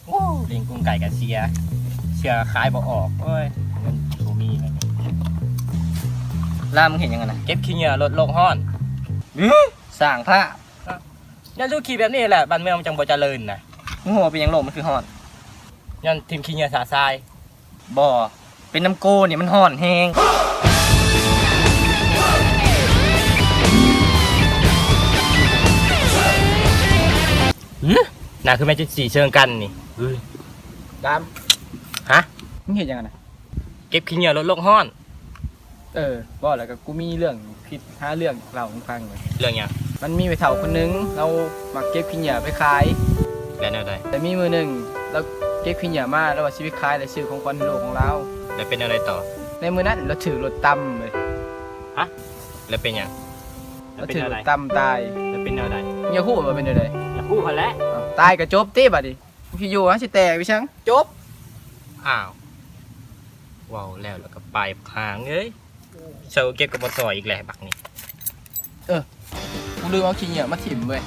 ໂອ້ ຫຼິ້ນກຸ້ງໄກ່ກໍເສຍ ເສຍຂາຍບໍ່ອອກ. ໂອ້ຍ ເງິນບໍ່ມີແລ້ວນີ້. ລາມ ມຶງເຮັດຫຍັງຫັ້ນນະ? ເກັບຂີ້ເຫຍື້ອລົດໂລກຮ້ອນ. ຫື? ສ້າງພາບ. ຍ້ອນສຸຂີ້ແບບນີ້ແຫຼະ ບ້ານເມືອງມັນຈັ່ງບໍ່ຈະເລີນນະ. ມຶງຮູ້ວ່າເປັນຫຍັງໂລກມັນຄືຮ້ອນ? ຍ້ອນຖິ້ມຂີ້ເຫຍື້ອຊະຊາຍ. ບໍ່ ເປັນນຳໂກນີ້ມັນຮ້ອນແຮງ. ຫື? ໜ້າຄືແມ່ນເຈັດສີ່ເຊີງກັນນີ້. ເຮີ້ຍ ດຳ. ຫະ? ມຶງເຮັດຫຍັງຫັ້ນນະ? ເກັບຂີ້ເຫຍື້ອລົດໂລກຮ້ອນ. ເອີ ເວົ້າແລ້ວກໍກູມີເລື່ອງຄິດຫາເລື່ອງເລົ່າໃຫ້ຟັງເລີຍ. ເລື່ອງຫຍັງ? ມັນມີແມ່ເຖົ້າຄົນໜຶ່ງ ລາວມັກເກັບຂີ້ເຫຍື້ອໄປຂາຍ. ແລ້ວແນວໃດ? ແຕ່ມີມື້ໜຶ່ງ ລາວເກັບຂີ້ເຫຍື້ອມາ ລາວວ່າຊິໄປຂາຍ ແລະ ຊື້ຂອງຂວັນໃຫ້ລູກຂອງລາວ. ແລ້ວເປັນແນວໃດຕໍ່? ໃນມື້ນັ້ນລາວຖືກລົດຕຳເລີຍ. ຫະ? ແລ້ວເປັນຫຍັງ? ລາວຖືກລົດຕຳຕາຍ. ແລ້ວເປັນແນວໃດ? ຢາກຮູ້ວ່າເປັນແນວໃດ? ຢາກຮູ້ຫັ້ນແຫຼະ. ຕາຍກໍຈົບຕິບາດນີ້. ຊິຢູ່ຫາຊິແຕກໄປຊັ້ນ ຈົບ. ອ້າວ ເວົ້າແລ້ວແລ້ວກໍໄປ ບັກຫ່າເອີຍ. ເຊົາເກັບກໍບໍ່ຊ່ອຍອີກແຫຼະບັກນີ້. ເອີ ກູລືມເອົາຂີ້ເຫຍື້ອມາຖິ້ມເວີຍ.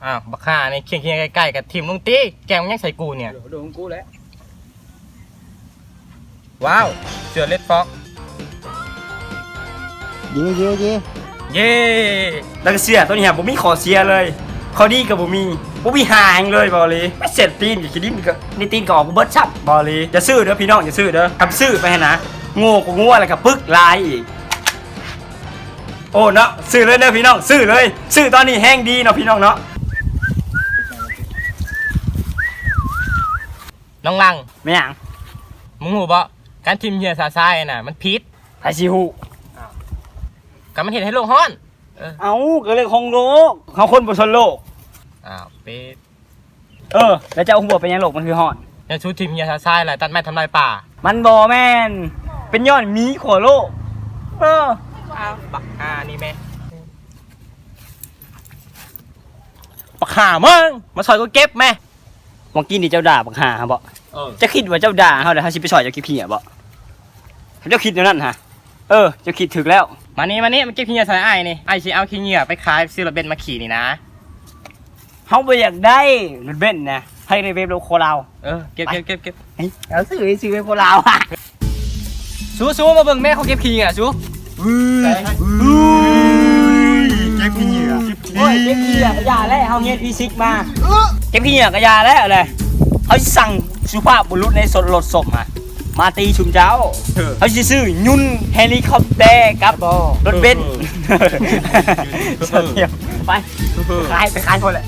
ອ້າວ ບັກຫ່ານີ້ ຂຽນຂີ້ເຫຍື້ອໃກ້ໆກໍຖິ້ມລົງຕິ ແກງມັນຫຍັງໃສ່ກູນີ້? ໂດນກູແຫຼະ. ວ້າວ ເສື້ອເລັດຟອກ. ເຢ້ ເຢ້ ເຢ້ ເຢ້. ແລ້ວກໍເສື້ອໂຕນີ້ຫາບໍ່ມີຂໍ້ເສຍເລີຍ ຂໍ້ດີກໍບໍ່ມີ ບໍ່ມີຫຍັງເລີຍ ເວົ້າເລີຍ. ໄປເຊັດຕີນກໍຂີ້ດິນກໍ ໃນຕີນກໍອອກບໍ່ເບິດຊ້ຳ ເວົ້າເລີຍ. ຢ່າຊື້ເດີພີ່ນ້ອງ ຢ່າຊື້ເດີ. ຄັນຊື້ໄປຫັ້ນນະ ໂງ່ກວ່າງົວ ແລ້ວກໍປຶກຫຼາຍອີກ. ໂອ້ເນາະ ຊື້ເລີຍເດີພີ່ນ້ອງ ຊື້ເລີຍ. ຊື້ຕອນນີ້ແຮງດີເນາະພີ່ນ້ອງເນາະ. ນ້ອງຫຼັງ. ແມ່ນຫຍັງ? ມຶງຮູ້ບໍ່ ການຖິ້ມເຫຍື່ອຊະຊາຍນະ ມັນຜິດ. ໃຜຊິຮູ້? ກໍມັນເຮັດໃຫ້ໂລກຮ້ອນ. ເອີ ເອົ້າ ກໍເລື່ອງຂອງໂລກ ເຮົາຄົນບໍ່ສົນໂລກ. ອ້າວ ເປັດ. ເອີ ແລ້ວເຈົ້າຮູ້ບໍ່ເປັນຫຍັງໂລກມັນຄືຮ້ອນ? ຍ້ອນສູຖິ້ມເຫຍື່ອຊະຊາຍ ແລະ ຕັດໄມ້ທຳລາຍປ່າ. ມັນບໍ່ແມ່ນ ເປັນຍ້ອນໝີຂົ້ວໂລກ. ເອີ ອ້າວ ບັກຫ່ານີ້ແມ່. ບັກຫ່າມຶງ ມາຊ່ອຍກູເກັບແມ້. ເມື່ອກີ້ນີ້ເຈົ້າດ່າບັກຫ່າຫັ້ນບໍ? ເອີ ເຈົ້າຄິດວ່າເຈົ້າດ່າເຮົາແລ້ວເຮົາຊິໄປຊ່ອຍເຈົ້າເກັບຂີ້ເຫຍື້ອບໍ? ເຈົ້າຄິດແນວນັ້ນຫະ? ເອີ ເຈົ້າຄິດຖືກແລ້ວ. ມານີ້ ມານີ້ ມາເກັບຂີ້ເຫຍື້ອໃສ່ອ້າຍນີ້. ອ້າຍຊິເອົາຂີ້ເຫຍື້ອໄປຂາຍ ຊື້ລົດເບັນມາຂີ່ນີ້ນະ. ເຮົາບໍ່ຢາກໄດ້ລົດເບັນນະ ໃຫ້ໄດ້ເວັບລົດໂຄລາວ. ເອີ ເກັບ ເກັບ ເກັບ ເກັບ. ເອົາຊື້ ຊື້ເວັບໂຄລາວ. ສູ ສູ ມາເບິ່ງແມ່ ເຂົາເກັບຂີ້ເຫຍື້ອສູ. ວື້ຍ ວື້ຍ ເກັບຂີ້ເຫຍື້ອ. ໂອ້ຍ ເກັບຂີ້ເຫຍື້ອກໍຢ່າແຫຼະ ເຮົາຮຽນຟີຊິກມາ. ເກັບຂີ້ເຫຍື້ອກໍຢ່າແຫຼະ ເຮົາຊິສັ່ງສຸພາບບຸລຸດໃນລົດສົບມາ ມາຕີຊຸມເຈົ້າ. ເອີ ເຮົາຊິຊື້ຍົນເຮລິຄອບແຕກັບລົດເບັນ. ໄປ ເອີ ຂາຍ ໄປຂາຍພຸ້ນແຫຼະ.